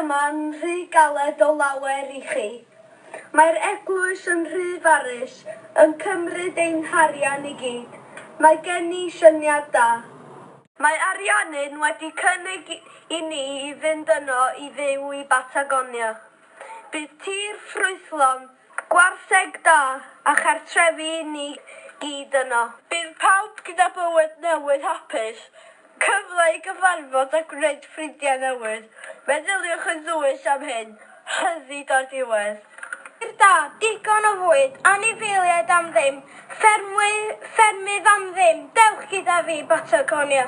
yma'n rhy galed o lawer i chi. Mae'r eglwys yn rhy farus, yn cymryd ein harian i gyd. Mae gen i syniad da. Mae Ariannin wedi cynnig i ni i fynd yno i fyw i Batagonia. Bydd tir ffrwythlon, gwartheg da a chartrefi i ni gyd yno. Bydd pawb gyda bywyd newydd hapus, cyfle i gyfarfod a gwneud ffrindiau newydd. Meddyliwch yn ddwys am hyn, rhyddid o'r diwedd. Tir da, digon o fwyd, anifeiliaid am ddim, ffermwyr, ffermydd am ddim, dewch gyda fi i Batagonia.